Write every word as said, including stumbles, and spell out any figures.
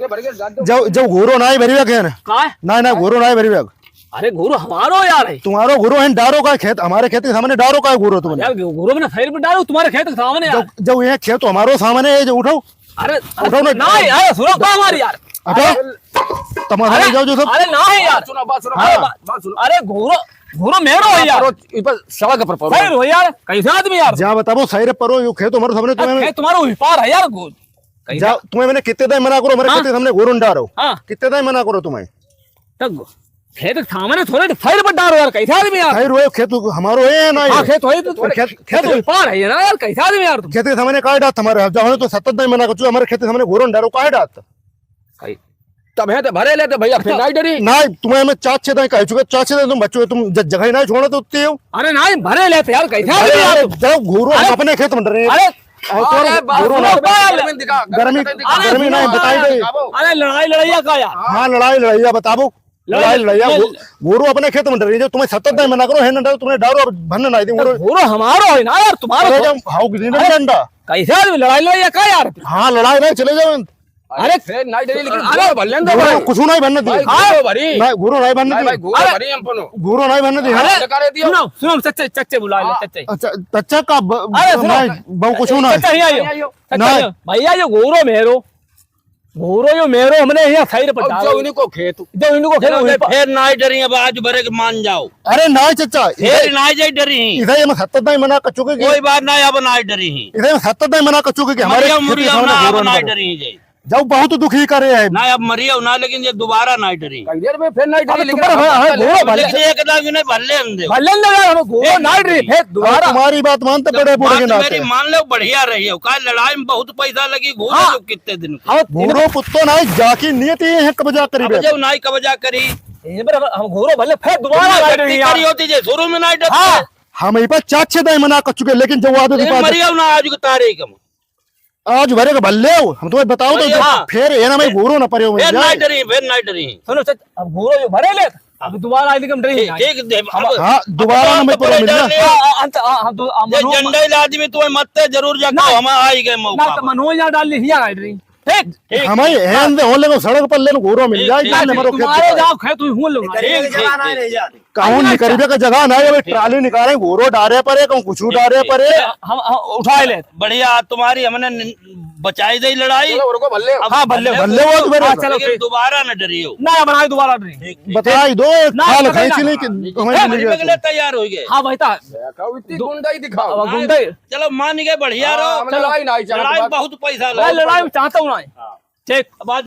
जब, जब घूरो नाहीं भरिया के ना। का है? नाहीं, नाहीं, घूरो नाहीं भरिया। अरे घूरो हमारो यार है। तुम्हारो घूरो है, डारो का खेत, हमारे खेत के सामने डारो का घूरो तुमने? यार घूरो मैंने सही पर डारो तुम्हारे खेत के सामने यार। जब, जब ये खेत तो हमारो सामने है, जो उठाओ। अरे उठाओ ना। नाहीं, अरे सुनो तो हमारी यार। हटाओ। अरे, तुम हमारे अरे, जाओ जो सब। अरे नाहीं यार। सुनो, बात सुनो, हाँ। बात, बात सुनो। अरे घूरो, घूरो मेरो है यार। परो, इस पर सड़क पर परो। सही हो यार, कैसे आदमी यार? जा बताओ, सही रे परो, यो खेत तुम्हारे सामने अरे तुम्हें खेत तुम्हारा उस पार है यार, घू-, कैसे? जा, तुम्हें मैंने कितने दाई मना करो, हमारे हाँ। खेत के सामने घूरो न डारो। हाँ। कितने दाई मना करो तुम्हें? तब खेत के सामने थोड़े तो सही पर डारो यार, कैसे आदमी यार? सही रोए, खेत हमारो है या ना हाँ, ये? खेत वही तो खेत, खेत खेत उस पार है ना यार, कैसे आदमी यार तुम? खेत के सामने काहे डात हमारे? जब हमने तो सत्तर दाई मना कर चुके, हमारे खेत के सामने घूरो न डारो, काहे डात? भाई, तब है तो भरे लेते भैया, फिर नाहीं डरी। नाहीं, तुम्हें हमें चार छह दाई कह चुके, चार छह दाई तुम बच्चों, तुम ज-, जगह ही नाहीं छोड़ो तो उत्ती हो। अरे नाहीं, भरे लेते यार, कैसे भरे यार लेते, तुम? जाओ घूरो, हम अरे, अपने खेत में डर रहे हैं। अरे, और तो अरे, घूरो ना। बाबू, गर्मी, गर्मी नाहीं, बताई दे। अरे, लड़ाई, लड़ाइया का यार? हाँ, लड़ाई, लड़ाइया बताबो। लड़ाई, लड़ाई, लड़ाइया, लड़ाई। घू-, घूरो अपने खेत में डर रहे हैं, जो तुम्हें सत्तर दाई मना करो, है ना डरो, तुम्हें डारो, अब भन ना दे, तो घूरो। घूरो हमारो है ना यार, तुम्हारा अरे, थोड़ा। जब हाउ गिरी ना अरे, डंडा। कैसे आदमी लड़ाई, लड़ाइया का यार? हाँ, लड़ाई नाहीं, चले जाओ। अरे, अरे, फिर नाहीं डरी, लेकिन अरे, घूरो भर लेन दो घूरो भाई। कुछ नाहीं भरने दिए। भाई, हाँ। घूरो भरी। नाहीं, घूरो नाहीं भरने दिए। भाई, घूरो अरे, भरी हम पनो। घूरो नाहीं भरने दिए। अरे, हाँ। सुनो, सुनो, चच्चे, चच्चे बुला ले, हाँ। चच्चे। अच्छा, चच्चा का ब-, अरे, सुनो। नाहीं, बहु कुछ नाहीं। चच्चा, यहाँ आइयो। चच्चा, नाहीं। यहाँ। भैया, यो घूरो मेरो। घूरो यो मेरो, हमने यहाँ सही पर अब डालो। जो इनको खेत। जो इनको खेत, चलो, उनको फिर नाहीं डरी, अब आज भरे के मान जाओ। अरे नाहीं चच्चा, फिर इधर नाहीं जाई डरी। इधर ये मैं सत्तर दाई मना कर चुके कि कोई बात नाहीं, अब नाहीं डरी। इधर मैं सत्तर दाई मना कर चुके कि हमारे मरिया, खेत के मरिया सामने ना, घूरो अब ना नाहीं करो। डरी जाई। जब बहुत दुखी करे हैं। नाहीं, अब मरिया ना, लेकिन ये दोबारा नाहीं डरी। कई देर में फिर नाहीं डरी, अब लेकिन तुम्हारा अब है, है, घूरो भले। लेकिन एक दाई भी नाहीं, भले हम दे। भले ना यार, हम घूरो फिर नाहीं डरी, फिर दोबारा। तुम्हारी बात मानते बड़े बूढ़े के नाते। मेरी मान लो, बढ़िया रही हो। का लड़ाई में बहुत पैसा लगी, घूरो हाँ। जो कितने दिन। हाँ, घूरो कुत्तो नाहीं, जाकी नियत ये है कब्जा करी अब बे। जब नाहीं कब्जा करी। ये बार हम, हम घूरो भले फिर दोबारा तुमने नाहीं गलती डरी यार। करी होती जे शुरू में नाहीं डरते। हाँ। हम ई पर चार छह दाई मना कर चुके, लेकिन जब आदत लेकिन बात मरिया ना आज की तारीख में। आज भरे के भले हो, हम तुम्हें बताओ तो मरिया। हाँ। फिर ये ना मैं घूरो ना परे हो फिर भैया। नाहीं डरी, फिर नाहीं डरी। सुनो सच, अब घूरो जो भरे ले, अब दोबारा आए लेकिन डरी ठीक, नाहीं। ठीक, दे, अब हाँ, अब दोबारा तो ना मैं परे परे मिल जाए। जाए। हाँ, हाँ, अंत, हाँ, हम तो, हम ये मनो-, जंडे आदमी तुम्हें मत जरूर जाके नाहीं। हम आई गए मौका ना, तो पर। मनोज ना डाल ली, हिया आई डरी। ठीक, ठीक। हमें हैन दे होले को सड़क पर लेन घूरो मिल ठीक, जाए, ठीक, जाने ठीक। मरो खेत तुम्हारे पर। जाओ, खेत हुई हूँ लोग। ठीक, ठीक, ठीक। कहूँ नहीं निकलबे का जगह नाहीं, अबे ठीक। ट्राली निकाले, घूरो डारे परे, कहूँ कुछ ठीक, डारे ठीक। परे। हम, हम उठाए ले। बढ़िया, तुम्हारी हमने नि-, बचाई दे लड़ाई। चलो, उनको भल्ले। अब हाँ, भल्ले। भल्ले वो तो मेरे हाँ, चलो, लेकिन ठीक। दोबारा न डरियो। ना, बनाए दोबारा नहीं। ठीक, ठीक। बताई दो, ना, खाल पकड़ खींच ना। ली कि हाँ, तुम्हें हाँ, मिल गया बगले तो। तैयार हो गए। हाँ, भाई, ता-, देखो, इतनी दो-, गुंडाई दिखाओ। अब गुंडाई। चलो, मान गए, बढ़िया हाँ, रहो। हम चलो। लड़ाई नहीं चाहते, लड़ाई बात बहुत पैसा लगा। लड़ाई चाहता हूँ ना। हाँ। ठीक। अब आज